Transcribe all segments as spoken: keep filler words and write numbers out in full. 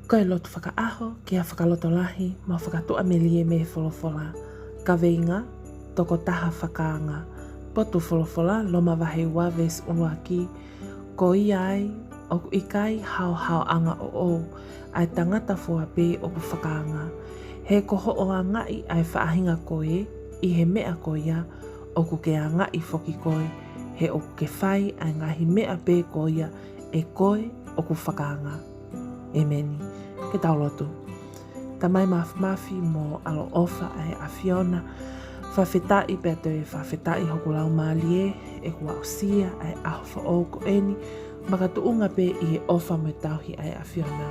Ko e lotu fakaʻaho ki ha fakalotolahi mo ha fakatuʻamelie mei he folofola. Kaveinga: Tokotaha fakaanga. Potu folofola, Loma vahe ua veesi ʻuluaki: Ko ia ai, ʻoku ʻikai haohaoʻanga ʻoʻou, ʻa e tangata fua pē ʻoku fakaanga. He ko hoʻo angaʻi ʻa e faʻahinga ko ē ʻi he meʻa ko ia, ʻoku ke angaʻi foki koe, he ʻoku ke fai ʻa e ngaahi meʻa pē ko ia ʻe koe ʻoku fakaanga. ʻEmeni. Ke tau lotu. Tamai mafimafi mo ʻaloʻofa ʻa e ʻAfiona, fakafetaʻi pea toe fakafetaʻi hoku laumālie ʻeku aʻusia ʻa e ʻaho foʻou ko eni, makatuʻunga pē ʻi he ʻofa mo e tauhi ʻa e ʻAfiona.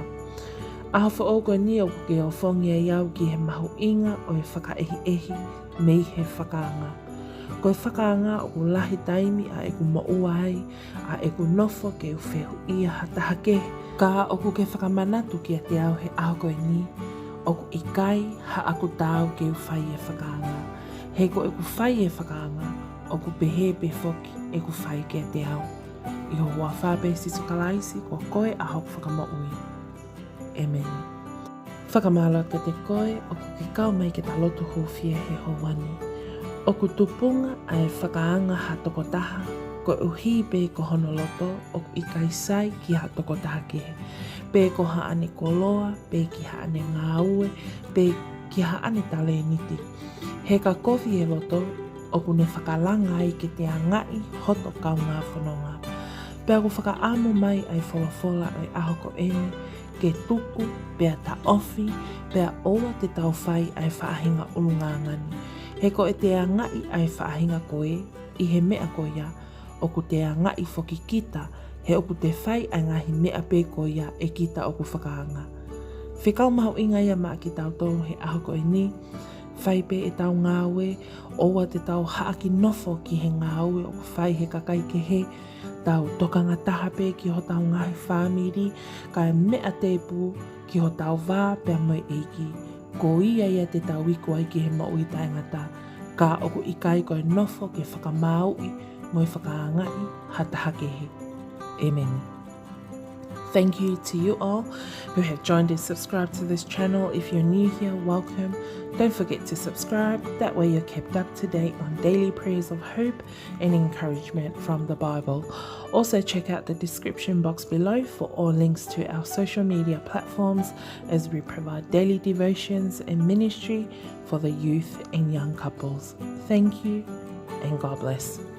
ʻAho foʻou ko eni ʻoku ke ofongi ai au ki he mahuʻinga ʻo e fakaʻehiʻehi mei he fakaanga. Ko e fakaanga ʻoku lahi taimi ʻa ʻeku moʻua ai, ʻa ʻeku nofo ke u fehuʻia ha taha kehe. Ka ʻoku ke fakamanatu kiate au he ʻaho ko eni, ʻoku ʻikai haʻaku taau ke u fai e fakaanga. He ko ʻeku fai e fakaanga, ʻoku pehē pē foki ʻeku fai kiate au. ʻI ho huafa pē, Sīsū Kalaisi, ko koe ʻa hoku Fakamoʻui. ʻEmeni. Fakamālō kiate koe ʻoku ke kau mai ke ta lotu hūfia he houa ni. ʻOku tupunga ʻa e fakaanga ha tokotaha koeʻuhi pē ko hono loto ʻoku ʻikai sai ki ha tokotaha kehe, pe ko haʻane koloa, pe ki haʻane ngāue, pe ki haʻane talēniti. He ka kovi e loto, ʻoku ne fakalanga ai ke te angaʻi hoto kaungā fononga. Pea ʻoku fakaʻamu mai ʻa e folofola ʻo e ʻaho ko eni ke tuku, pea taʻofi, pea ʻoua te tau fai ʻa e faʻahinga ʻulungaanga ni. He ko ʻete angaʻi ʻa e faʻahinga ko ē ʻi he meʻa ko ia, ʻoku te angaʻi foki kita, he ʻoku te fai ʻa e ngaahi meʻa pē ko ia ʻe kita ʻoku fakaanga. Fekau mahuʻinga ia maʻa kitautolu he ʻaho ko eni. Fai pē ʻetau ngāue, ʻoua te tau haʻaki nofo ki he ngāue ʻoku fai he kakai kehe. Tau tokanga taha pē ki hotau ngaahi fāmili, kae meʻa tēpū ki hotau vā pea mo e ʻEiki. Ko ia ia te tau iku ai ki he moʻui taʻengata, ka ʻoku ʻikai ko e nofo ke fakamāuʻi mo e fakaangaʻi ha taha kehe. ʻEmeni. Thank you to you all who have joined and subscribed to this channel. If you're new here, welcome. Don't forget to subscribe. That way you're kept up to date on daily prayers of hope and encouragement from the Bible. Also, check out the description box below for all links to our social media platforms as we provide daily devotions and ministry for the youth and young couples. Thank you and God bless.